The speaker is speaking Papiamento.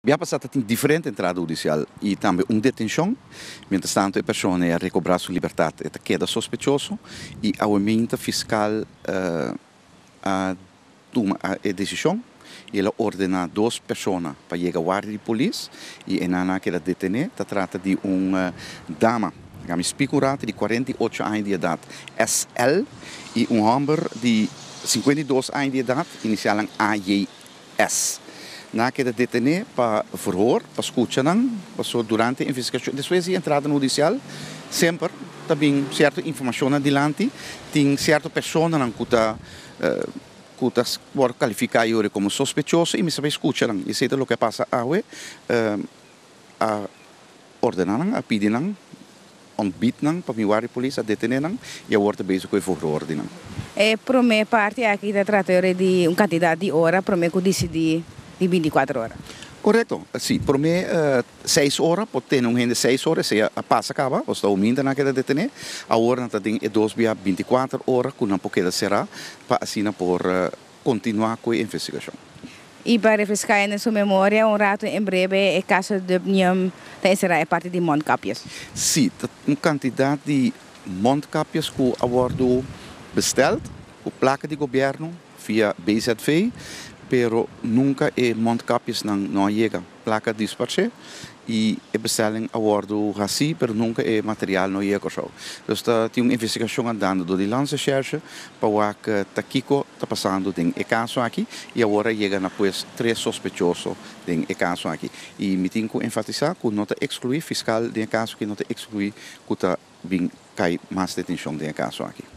Bia pasá tatin diferente entrada hudisial i tambe un detenshon. Mientras tanto e persona a rekobrá su libertat, e ta keda sospechoso i awe fiskal a tuma e desishon i el a ordená dos persona pa yega warda di polis i nan a keda detené. Ta trata di un dama, mi spikurato, di 48 aña di edat, SL, i un hòmber di 52 aña di edat, inisial AJS. Nan a keda detené pa verhoor, pa skucha nan, durante e investigashon. Despues di entrada hudisial, semper tambe sierto informashon adilanti, tin sierto persona ku ta por kalifiká komo sospechoso i mester skucha nan. Esei ta loke a pasa awe, a ordená nan, a pidi nan, ontbied nan pa warda di polis, a detené nan i awor ta bezig ku e verhoor di nan. E promé parti aki ta trata di un kantidat di ora, promé ku disidí di 24 ora. Korekto, si, promé 6 ora, por tin un hende 6 ora, esei a pasa kaba, òf ta un nan keda detené, awor nan tin 2 via 24 ora ku nan por keda será, pa asina por kontinuá ku e investigashon. I pa refreská den su memoria un ratu en breve, e kaso Dubnium ta e parti di mondkapjes. Si, un kantidat di mondkapjes ku a wòrdu besteld, ku plaka di gobièrnu via BZV, pero nunka e mondkapjes no a yega. Plaka a disparsé i e bestelling a wòrdu hasí, pero nunka e material no a yega. Dus tin un investigashon andando dor di Landsrecherche pa wak ta kiko ta pasando den e kaso aki i awor a yega na pues tres sospechoso den e kaso aki. I mi tin ku enfatisá ku no ta ekskluí, fiskal den e kaso aki no ta ekskluí ku ta bin kai mas detenshon den e kaso aki.